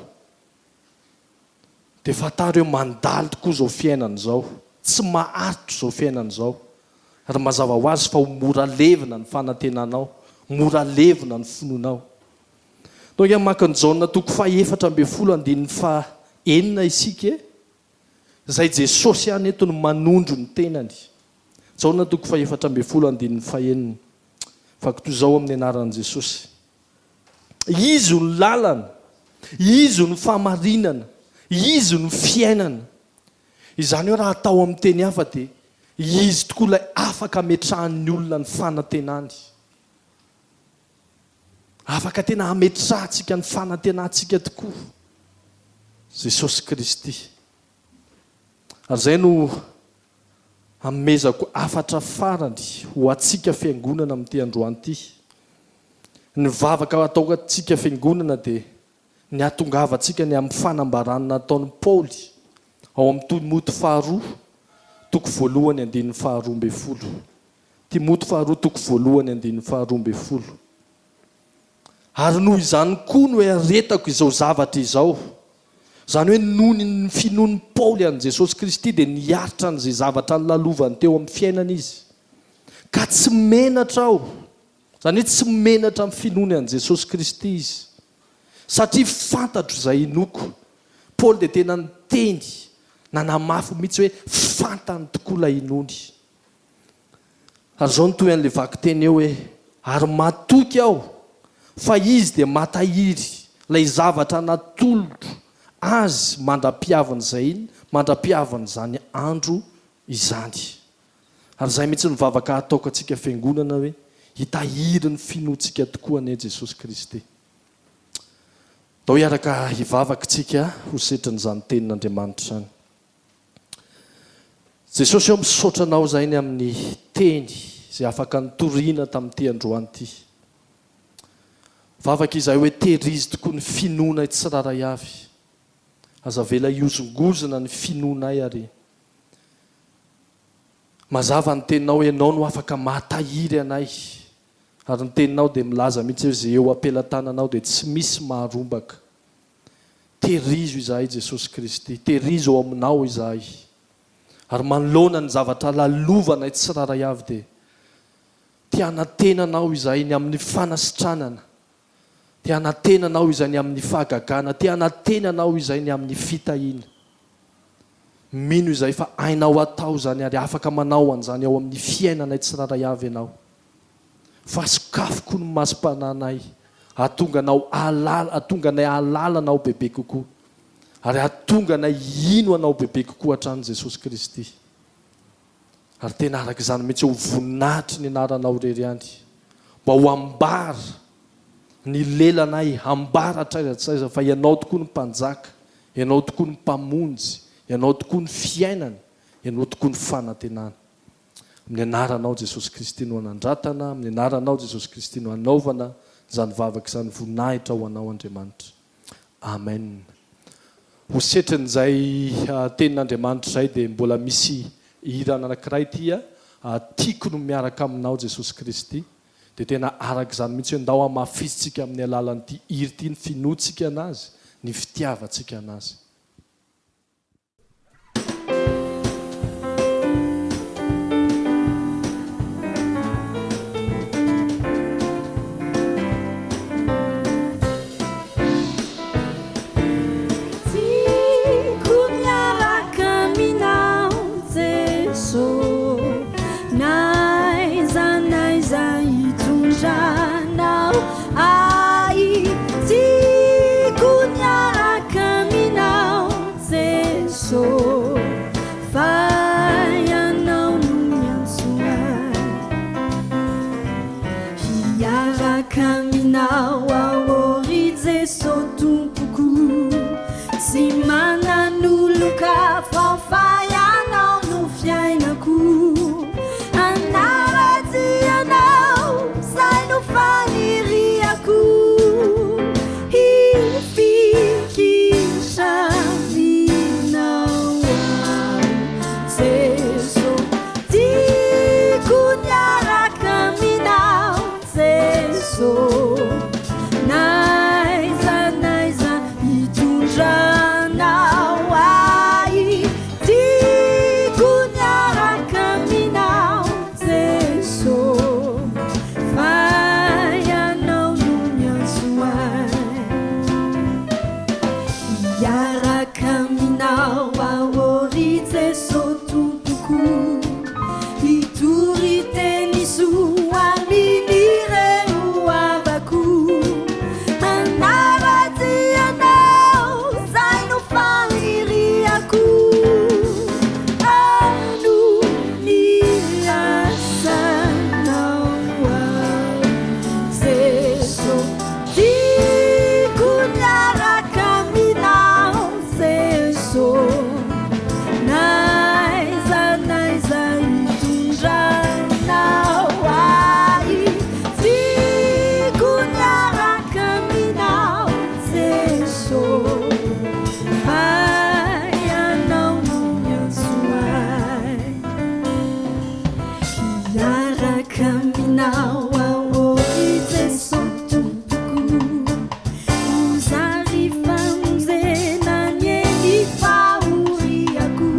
dia fantaro hoe mandalo tokoa izao fiainana izao, tsy maharitra izao fiainana izao, ary mazava ho azy fa ho mora levona ny fanantenanao, mora levona ny finoanao. Donc hamaky ny Jaona toko faha-14 andininy faha-6 isika e! Izay Jesosy ihany eto no manondro ny tenany. Jaona toko fahefatra ambin'ny folo andininy fahenina. Vaky toy izao amin'ny anaran'i Jesosy. Izy no lalana, Izy no fahamarinana, Izy no fiainana. Izany hoe raha atao amin'ny teny hafa dia Izy tokoa ilay afaka ametrahan'ny olona ny fanantenany. Afaka tena ametrahantsika ny fanantenantsika tokoa Jesosy Kristy. Ary izay no hanomezako hafatra farany ho antsika fiangonana amin'ity androany ity. Ny vavaka ataontsika fiangonana dia ny hahatongavantsika ny amin'ny fanambarana nataon'i Paoly ao amin'ny Timoty faharoa toko voalohany andininy faharoa ambin'ny folo. Timoty faharoa toko voalohany andininy faharoa ambin'ny folo. Ary noho izany koa no iaretako izao zavatra izao. Izany hoe noho ny finoan'i Paoly an'i Jesosy Kristy dia niaritra an'izay zavatra nolalovany teo amin'ny fiainany izy. Ka tsy menatra aho. Izany hoe tsy menatra amin'ny finoany an'i Jesosy Kristy izy. Satria fantatro izay inoako. Paoly dia tena niteny, nanamafy mihitsy hoe fantany tokoa ilay inoany. Ary izao no tohin'ilay vakiteny eo hoe, Ary matoky aho fa Izy dia matahiry ilay zavatra natolotro Azy mandra-piavin'izay mandra-piavin'izany andro izany. Ary izay mihitsy no vavaka ataoko antsika Fiangonana hoe, hitahiry ny finoantsika tokoa anie Jesosy Kristy. Ndao hiaraka hivavaka isika ho setrin'izany tenin'Andriamanitra izany. Jesosy ô misaotra anao izahay ny amin'ny teny izay afaka nitoriana tamin'ity androany ity. Vavaka izahay hoe tehirizo tokoa ny finoanay tsirairay avy. Aza avela hihozongozona ny finoanay ary mazava ny teninao hoe ianao no afaka mahatahiry anay ary ny teninao dia milaza mihitsy hoe izay eo am-pelatananao dia tsy misy maharombaka. Tehirizo izahay Jesosy Kristy, tehirizo ao aminao izahay. Ary manoloana ny zavatra lalovanay tsirairay avy dia te hanantena Anao izahay ny amin'ny fanasitranana, te hanantena Anao izahay ny amin'ny fahagagana, te hanantena Anao izahay ny amin'ny fitahiana. Mino izahay fa hainao atao izany ary afaka manao an'izany ao amin'ny fiainanay tsirairay avy Ianao. Fa sokafy koa ny masom-panahinay hahatonga anao hahalala, hahatonga anay hahalala Anao bebe kokoa, ary hahatonga anay hino Anao bebe kokoa hatrany Jesosy Kristy. Ary tena araka izany mihitsy ho voninahitry ny anaranao irery ihany, mba ho ambara ny lelanay, hambara hatraiza hatraiza fa Ianao tokoa no Mpanjaka, Ianao tokoa no Mpamonjy, Ianao tokoa no fiainana, Ianao tokoa no fanantenana. Amin'ny anaranao Jesosy Kristy no anandratana, amin'ny anaranao Jesosy Kristy no anaovana izany vavaka izany voninahitra ho anao Andriamanitra. Amen. Ho setrin'izay tenin'Andriamanitra izay dia mbola misy hira anankiray ity a, tiako ny miaraka aminao Jesosy Kristy. Dia tena araka izany mihitsy hoe ndao hamafisintsika amin'ny alalan'ity hira ity ny finoantsika an'Azy, ny fitiavantsika an'Azy. Tiako miaraka aminao Jeso N'aiza n'aiza hitondranao ahy Tiako miaraka aminao Jeso Fa Ianao no miantso ahy Hiaraka aminao aho ry Jeso Tompoko Tsy manan'olon-kafa fa Ianao no fiainako Hanara-dia Anao izay no faniriako Hifikitra aminao aho Jeso Tiako niaraka aminao Jeso. aminao aho, ry Jeso Tompoko. Ho zary famonjena anie ny fahoriako.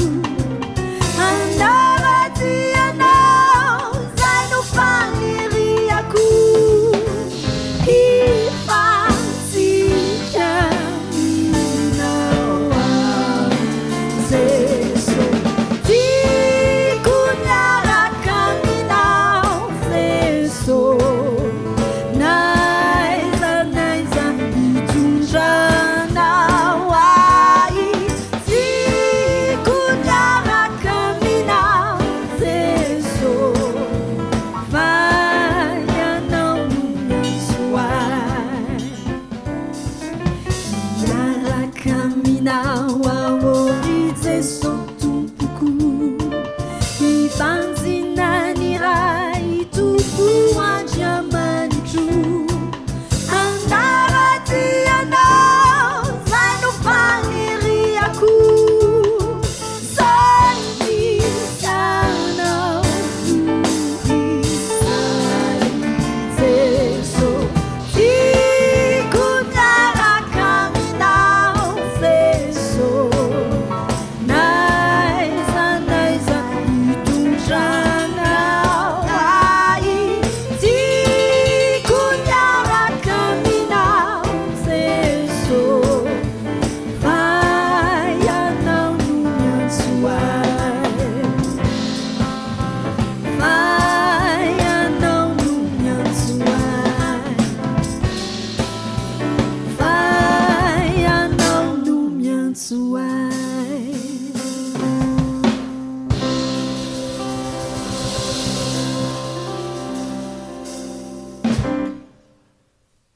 Hanara-dia Anao, izay no faniriako. Hifantsika aminao aho, Jeso. Tiako miaraka aminao, Jeso. N'aiza n'aiza hitondranao ahy. Tiako miaraka aminao, Jeso. Fa Ianao no miantso ahy. Miaraka aminao aho, ry Jeso Tompoko. Hibanjina ny Ray Tompo Andriamanitro. Hanara-dia Anao, izay no faniriako. Izay misy Anao no hisy ahy, Jeso. Tiako miaraka aminao, Jeso. N'aiza n'aiza hitondranao ahy. Tiako miaraka aminao, Jeso. Fa Ianao no miantso ahy. Fa Ianao no miantso ahy. Fa Ianao no miantso ahy.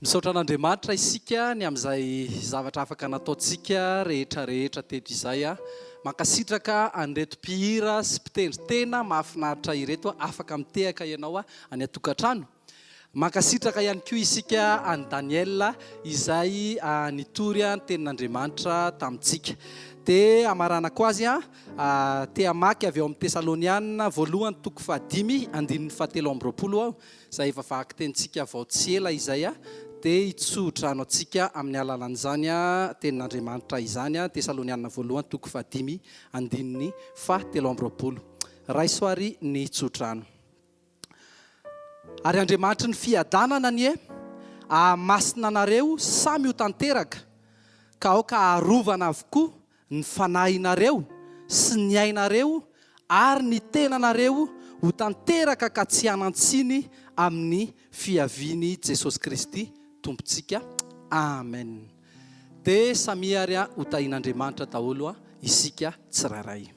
Misaotra an'Andriamanitra isika ny amin'izay zavatra afaka nataontsika rehetra rehetra teto izay. Mankasitraka an'ireto mpihira sy mpitendry tena mahafinaritra ireto afaka mitehaka ianao any an-tokantrano. Mankasitraka ihany koa isika an'i Daniel izay nitory ny tenin'Andriamanitra tamintsika. Dia hamaranako azy, te hamaky avy ao amin'ny Tesaloniana voalohany toko fahadimy andininy fahatelo amby roapolo aho, izay efa vakitenintsika vao tsy ela izay, dia hitsodrano antsika amin'ny alalan'izany tenin'Andriamanitra izany, Tesaloniana voalohany toko fahadimy andininy fahatelo amby roapolo. Raiso ary ny tsodrano. Ary Andriamanitry ny fiadanana anie hahamasina anareo samy ho tanteraka, ka aoka harovana avokoa ny fanahinareo sy ny ainareo ary ny tenanareo ho tanteraka ka tsy hanan-tsiny amin'ny fiavian'i Jesosy Kristy Tompontsika. Amen. Dia samia ary ho tahian'Andriamanitra daholo isika tsirairay.